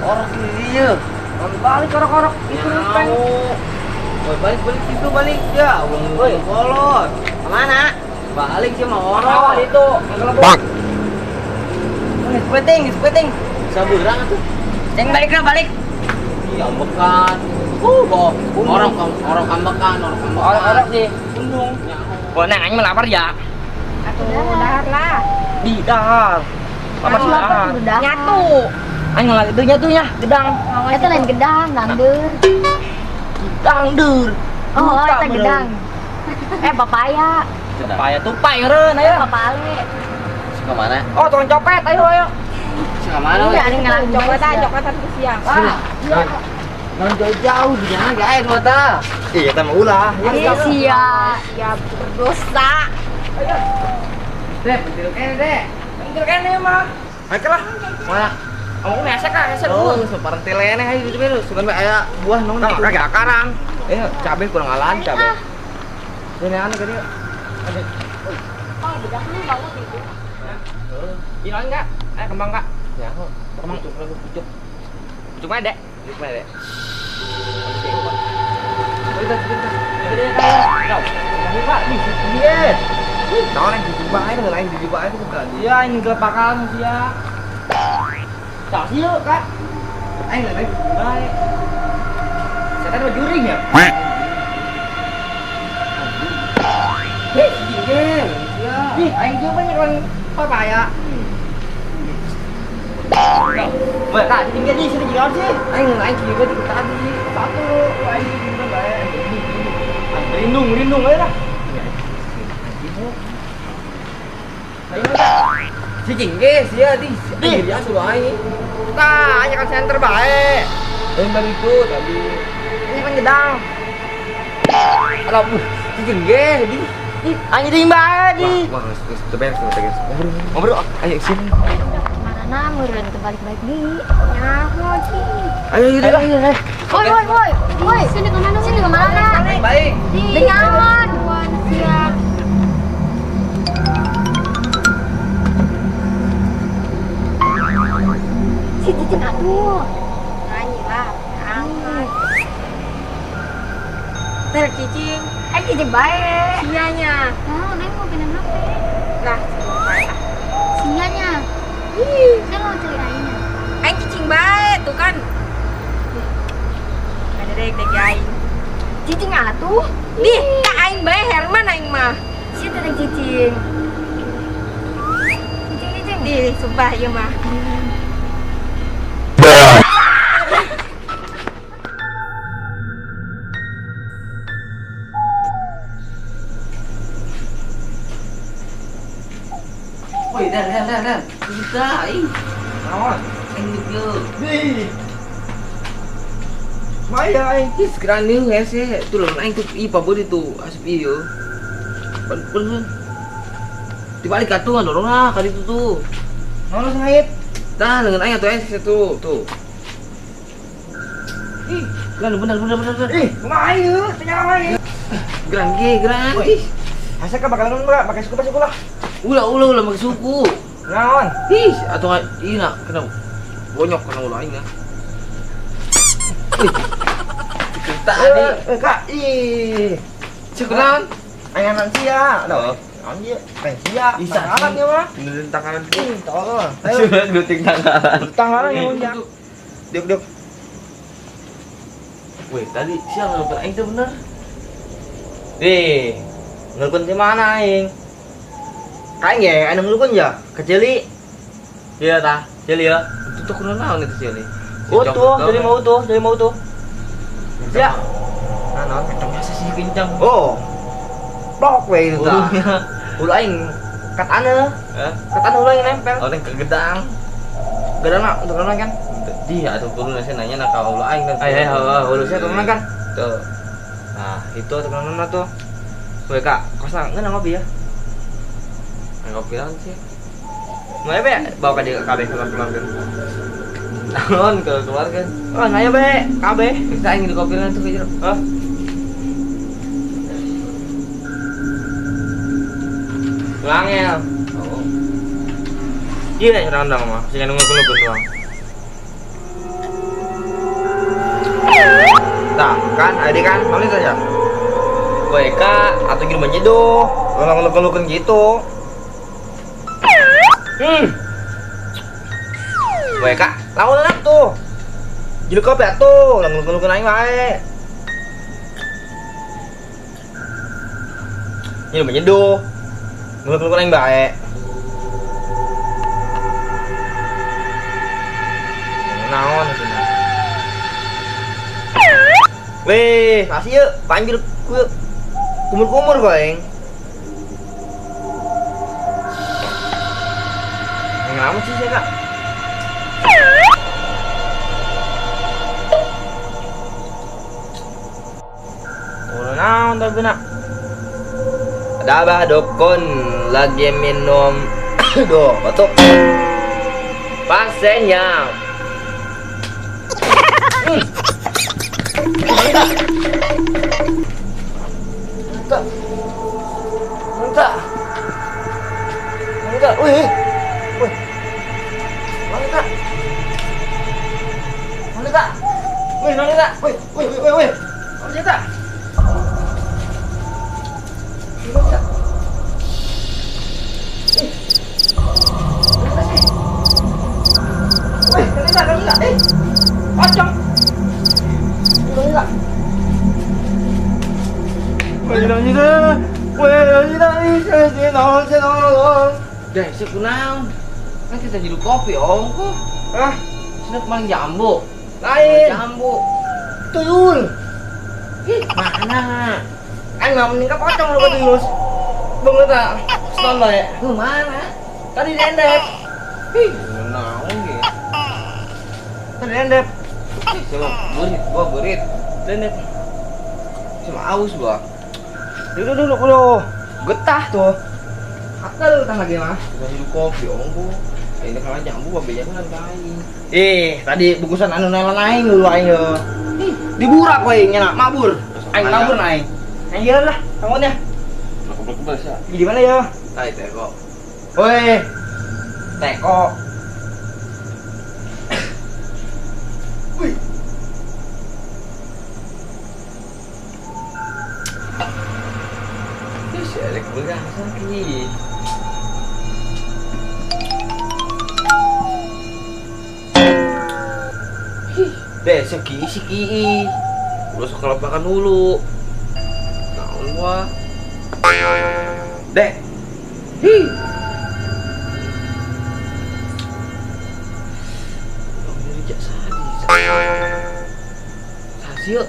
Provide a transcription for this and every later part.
Orang iya. Balik orok-orok itu nempeng. Woi, balik balik itu balik ya. Woi, kolot. Kemana? Balik sih sama Orang orok. itu. Bang. Sepeting, sepeting. Saburang atuh. Ceng balik lah balik. Iya, ambekan. Boh. Orang orang ambekan, orang ambekan. Orok-orok sih. Undung. Wah, nang aing mah lapar ya. Atuh dahar lah. Di dahar. Lapar sih dahar. Nyatu. Aing ngelag itu nya tuh nya, gedang. Eta lain gedang, dangdeur. Dangdur. Oh, Buka eta bener. gedang. Eh, papaya. Papaya tupai eureun ayo. Papale. Suka mana? Oh, tukang copet, ayo ayo. Suka mana? Iya, ada ngelang Coklatan, coklatan ku siang. Wah, Non jauh-jauh di jalan ge air mata. Iya, kita mau ulah. Iya, sia. Ya berdosa. Deh, pentil kene deh. Pentil kene mah. Ayo lah. Mana? Oh, ngesek ah, ngesek Oh, dulu. separentil kene ayo gitu beru. Sugan bae aya buah nong. Nah, kagak akarang. Eh, cabe kurang alan cabe. Ini anu gini. Oh, bedaknya banget itu. Ini enggak? Eh, kembang enggak? Ya, Kembang pucuk. Pucuk mana, Dek? Pucuk mana, Dek? Naon yang dijebak aja, lain dijebak aja bukan. Iya, ini gelepakan sih ya. Tak sih yuk, Kak. Aing lain. Baik. Setan mah juring ya? Hei, Ih, aing juga banyak orang papaya. Wah, Kak, tinggal di sini juga sih. Aing aing juga di tadi. Satu, aing juga baik. Lindung, lindung aja lah. Si cingge sia di. Di dia suruh aing. Tah, aing kan center baik. Lain dari itu tadi. Ini kan gedang. Alah, si cingge di. Ih, aing di bae di. Wah, wah, geus teu beres, teu beres. Ngobrol, ayo sini. Mana meureun teu balik-balik deui. Nyaho sih. Ayo, ayo, ayo, ayo. Woi, woi, woi. Woi, sini kemana? Sini kemana? Baik. Dengawan. Siap. Si cicing atuh. Nyanyi lah. Angkat. Ter cicing. Eh, cicing bae. Sianya. Oh, neng mau pindah HP. Lah, cicing bae lah. Sianya. Ih, saya mau cari aingnya. Aing cicing bae tuh kan. Ada dek dek aing. Cicing atuh. Dih, tak aing bae Herman aing mah. Si teh cicing. Cicing, cicing. Dih, sumpah ieu mah. Woi, dan dan dan dan. Kita aing. Naon? Aing gitu. Di. Maya aing. Ih, sekarang nih hese. Tuh lamun aing tuh ih pabodi tuh asup ieu. Pun pun. Dibalik atuh dorong lah kali itu tuh. Naon ngait? Tah dengan aing atuh hese tuh, tuh. Ih, geran bener bener bener. bener. Ih, kumaha ieu? Teu nyawa ieu. Geran ge, geran. Woi. Ih, Hese ka bakalan enggak pakai suku pakai suku lah. ulah ulah ulah make suku. Naon? Ih, atuh ih nak kena bonyok kena ulah aing nah. Ih. Tadi Eh, Kak, ih. cek naon? Aing anan sia. Oh. Naon ieu? Aing sia. Ih, Tangaran ieu mah. Benerin tangan. Ih, tolol. Ayo, Duting tangan. tangaran ieu mah. Diuk diuk. Wih, tadi siang ngelupin aing tuh bener. Ih, ngelukun di mana aing? Kain ya, anu ngelukun ya? Kecili. Iya tah, cili ya. Itu tuh kurang naon itu sih ini. Utuh, jadi mau utuh, jadi mau utuh. Ya. Nah, naon? Kencang masa sih kencang. Oh. Blok we itu tah. Ulunya. Ulu aing kat ane, Hah? kat ane ulu aing nempel. Oh, neng ke gedang. Gedang nak, untuk kan? Di atau turun saya nanya nak kalau aing kan. Ayo, ayo, ulu saya turunan kan? Tuh. Nah, itu turunan tuh. Weh kak, kosong nggak ngopi ya? Ngopi naon sih? Mau ya be, bawa ke dia KB keluar-keluar kan? Naon kalau keluar kan? Oh, nanya be, KB. Kita ingin di kopi tuh ke jero. Hah? Langel. Oh. Iya, randang mah. Sing nunggu nunggu doang. Tah, kan adik kan, mana saja. Weh kak, atau gimana nyedoh? Ngeluh-ngeluh gitu. Weh kak, lawan enak tuh. Jadi kopi atuh, ngeluh-ngeluh aing wae. Ini menyeduh. Ngeluh-ngeluh aing bae. Naon itu. Weh, kasih yuk, panggil ku kumur-kumur kok aing. Ngelamun sih saya kak. Oh, naon tapi nak. Ada abah dukun lagi minum. Duh, batuk. Pasiennya. Enggak. Enggak. Enggak. Wih. Wih. Enggak. Enggak. Wih, enggak. Wih, wih, wih, wih. Enggak. Wih, enggak, enggak. Eh. Pocong. Enggak. Deh, sih kunaon? Kan kita jadi kopi, om. Hah? Sini kemarin jambu. Lain. Jambu. Tuyul. Ih, mana? Aing mah mending ka pocong lu ka tuyul. Beungeut tak? Stone bae. Lu mana? Tadi diendep. Ih, kunaon ge? Tadi diendep. Ih, sama burit, gua burit. Diendep. Sama aus gua. Duduk duduk dulu. Getah tuh. Akal tah lagi mah. Kita jadi kopi, om gua. Ini kalau jambu gua bejana kan aing. Eh, tadi bungkusan anu nylon aing dulu aing yo. Ih, diburak we nya mabur. Aing mabur aing. Aing jalan lah, kawannya. Kebel-kebel sih. Di mana ya? Tai teko. Woi. Teko. Wih. Ih, si Elek berasa ki. Deh, seki siki. Udah sekolah makan dulu. Naon gua. Deh. Hi. Sasi.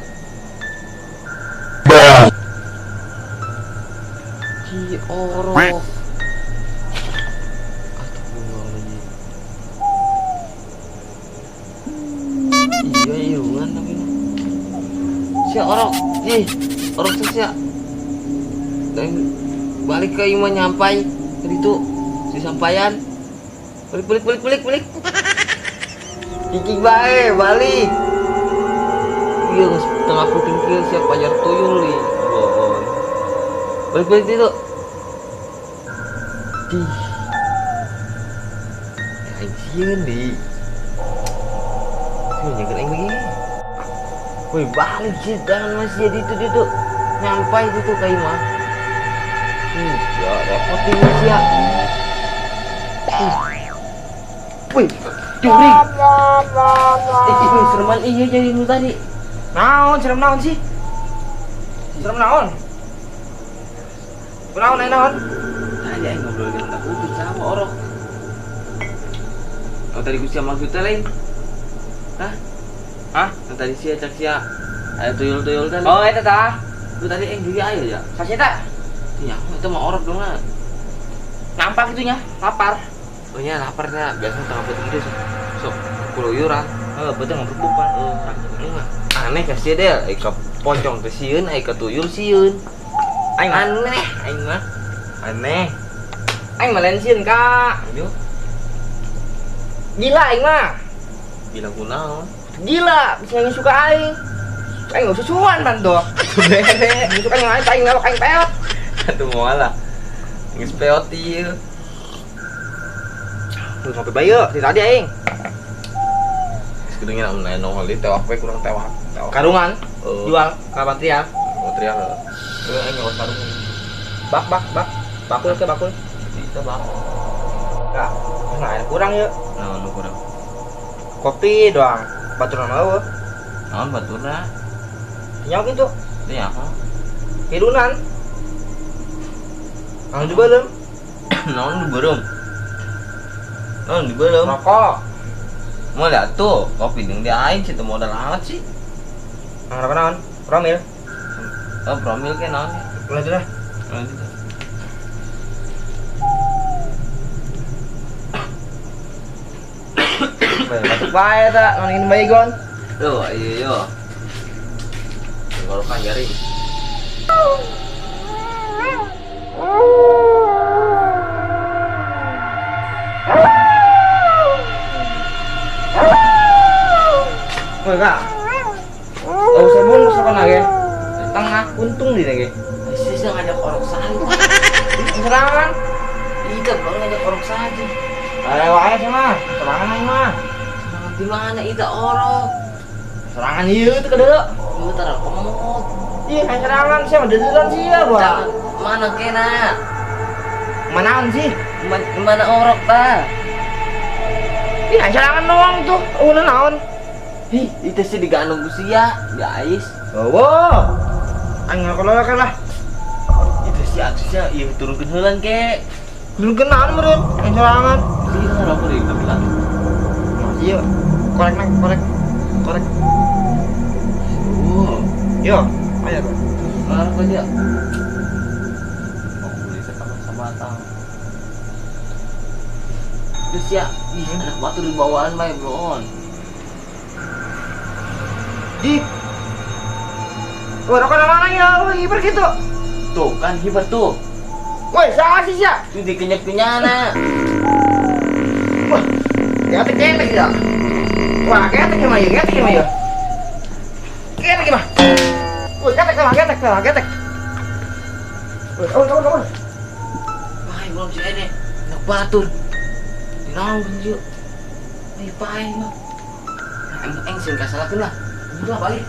Ki oro. Astagfirullahaladzim. Iya, irungan tapi. Sia orok, ih, orok tuh sia. Dan balik ke imah nyampai tadi tuh si sampaian. Balik balik balik balik balik. Kiki bae balik. Iya, tengah puting kieu siap pajar tuyul nih. Bohong. Balik balik itu. Dih. Aing sieun di. Sieun nyeger aing lagi. Woi, balik sih jangan masih jadi itu itu. Nyampai itu tuh ka imah. Ya repot ini sih ya. Wih, curi. Ini sereman iya jadi nu tadi. Naon, serem naon sih? Serem naon? Naon, naon? Tadi aing ngobrol dengan aku sama orok. Oh tadi gue siapa maksudnya lain? Hah? Hah? Yang tadi sia cak sia ada tuyul-tuyul tadi. Oh, eta tah. Lu tadi aing juga ayo ya. Sasi tak? Ya, itu mah orok dong lah. Nampak itunya, lapar. Oh nya laparnya, biasanya tengah putih gitu sok keluyuran. Oh, betul nggak berbuka. Oh, aneh kasih deh, ke pocong ke sieun, ke tuyul sieun. Aing Aneh aing mah. Aneh. Aing mah lensin, Kak. Ayo, Gila aing mah. gila kunaon. Gila, bisa yang suka aing. Aing nggak susuan pan tuh. Bere. Suka yang aing aing ngelok aing peot. Atuh moal lah. Geus peot ieu. Lu ngopi bae yeuh, di tadi aing. Geus kudu ngeunah mun aya nongol di tewak we kurang tewak. Tewak. Karungan Heeh. jual ka Patrial. Oh, teriak. Heeh, aing nyokot karungan. Bak bak bak. Bakul ke bakul. Bisa, Bang. Kak, nah kurang yuk. Naon nu kurang? Kopi doang. Batur nama eueuh. Naon baturna? Nyawa gitu. Teu nyaho. Hirunan. Ang dibeuleum. Naon dibeureum? Naon dibeureum? Rokok. Moal atuh, kopi jeung di aing sih teu modal amat sih. Ang rokok naon? Promil. Oh, promil ke naon? Ulah dah. Lanjut. Batuk bae ta, ngomongin baygon. Tuh, iya yo. Tenggorokan garing. Woi, Kak. Oh, usah bungkus apa lagi? Tengah untung di lagi. Sih sih ngajak orang saja. Serangan. Iya, bang ngajak orang saja. Ayo wae sih mah, serangan aing mah. Serangan di mana itu orok? Serangan ieu teu kedeuleu. Lu taruh kemot. Ih, kayak serangan sih mah dedelan sih ya, gua. Jangan mana kena? Manaan sih? Mana orok ta? Ih, kayak serangan doang tuh. Ulah naon? Ih, itu sih digandung ku sia, guys. Oh, aing ngakolok lah. Itu sih atuh sia, ieu turunkeun heulan ke. Belum kenal meureun, aing serangan. Iya, rokok deui tapi lah. Iya, korek nang, korek. Korek. Oh, Yo, ayo. Bro. ngarep aja. Oh, beli sama sama batang. Terus ya, ih, anak batu di bawaan bae, bro. Di. Wah, rokok mana ya? Wah, hiper gitu. Tuh kan hiper tuh. Woi, salah sih ya. Itu dikenyap-kenyana. Wah, ketek ketek ya. Wah, ketek mah ya, ketek mah ya. Ketek mah. Woi, ketek mah, ketek mah, ketek. Woi, kawan, kawan, kawan. Wah, belum sih ini. Anak batur. Dinaon yuk. Ayo pae mah. Nah, eng sing kasalakeun lah. Udah balik.